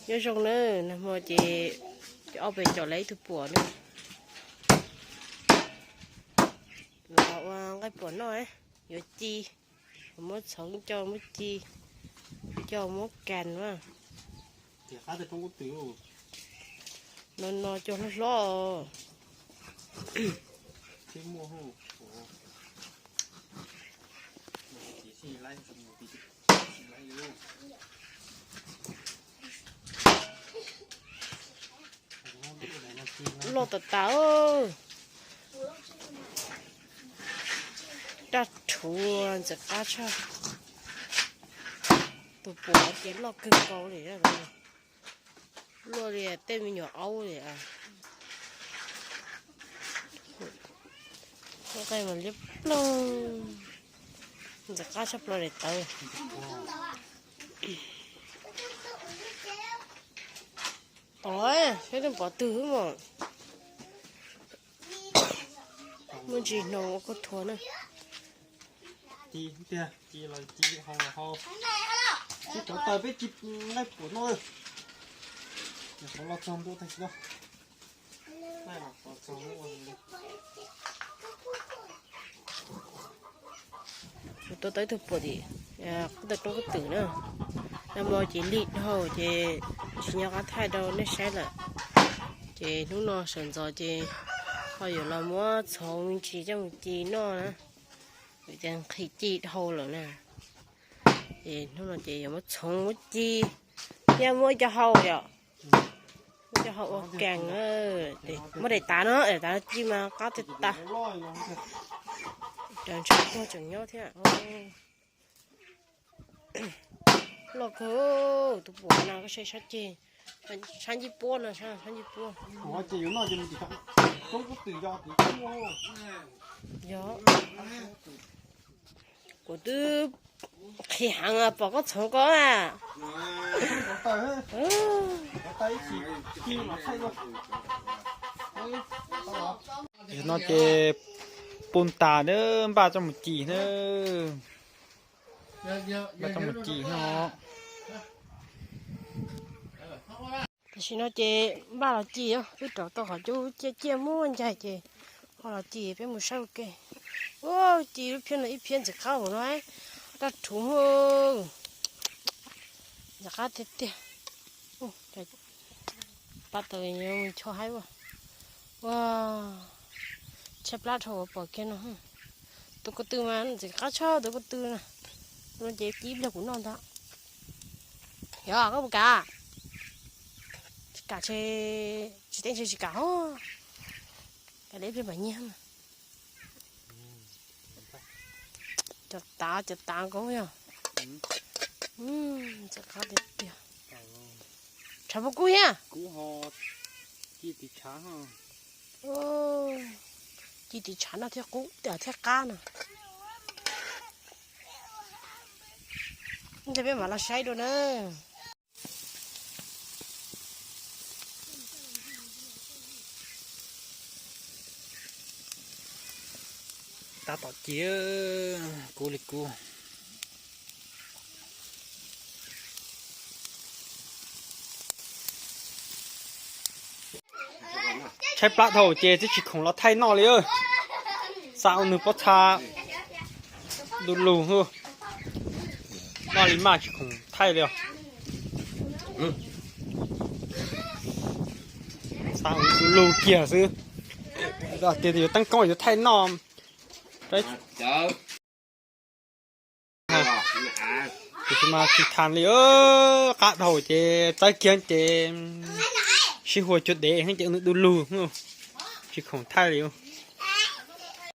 Nyob zoo na, nag hmo ces cov ob pem coj lawv ib tug puam na, los ua nqaij puam noj, yuav ci, muab txhoov coj muab ci, coj muab kas na. No no coj hlob hlob. Loj tas tas. Daj rhuv ntxim qab tshaj. Tus puam ces loj kawg nkaus li, luaj li tej me nyuam aub li. Nqaij mas liab ploog, ntxim qab tshaj plaws daim tawv. Tom, saib tej pov twg mas muaj ntsis hnoos ua kuj thuav na. Ci los ci, hau los hau. Peb cov taws peb ci nqaij puam noj. Qhov los txog ntua tag kis no. Kuv tua tau ib tug puam tim qub taw roob kub twm na. Nag hmo ces lig dhau ces tsis nco qab thaij rau nej saib lawm. Ces hnub no sawv ntxov ces ho yuav los muab txhoov me ntsis coj mus ci noj na, vim tias nqhis ci dhau lawm na. Es hnub no ces yuav muab txhoov muab ci, thiab muab cov hau yom, muab cov hau ua kees. Muab daim tav no, daim tav no ci mas qab tiag tas. Cov ntshav tuag tseem nyob thiab. Loj kawg, tus puam no koj saib sab ceg, sab ncej puab no, sab ncej puab. Yog, kuv twb qhis heev pom koj txhoov ko. No ces pub tas na, npaj coj mus ci na. Npaj coj mus ci no. Tam sim no ces npaj los ci os, twb rauv tau qhov cub ciaj ciaj muaj ncaig ces ho los ci peb mus saib ua ke. Ua ci lub phiab no ib phiab ntxim qab ua no, daj rhuv, ntxim qab tiag tiag. Pab tau ncho haib ua. Ua, tshaib plab dhau uas pom kiag no. Tus ko tw mas ntxim qab tshaj tus ko tw na. Tus no ces ci ib pliag kuv noj ntag. Yog koj puas kam? Tsis kam, tsis teeb tsis kam os. Kam li ib pliag mam nyiag. Cov tav, cov tav nkaus yog. Ntxim qab tiag tiag. Tshav puas kub thiab? Ci tim tshav no thiaj qub thiaj qab no. Ntawd peb mam los saib dua na. Tab tom ci, kub li kub. Tshaib plab dhau ces twb tsis khoom los thaij noj li. Xa ua nws pob txha du lug, noj li maj tsis khoom thaij li os. Xa ua du lug kiag xwb. Tias yuav teeb koob yuav thaij noj. Tiam sis mas tsis thaij li, qab dhau ces txawb kiag ces sib hua cuag dev ces ua nws du lug, tsis khoom thaij li.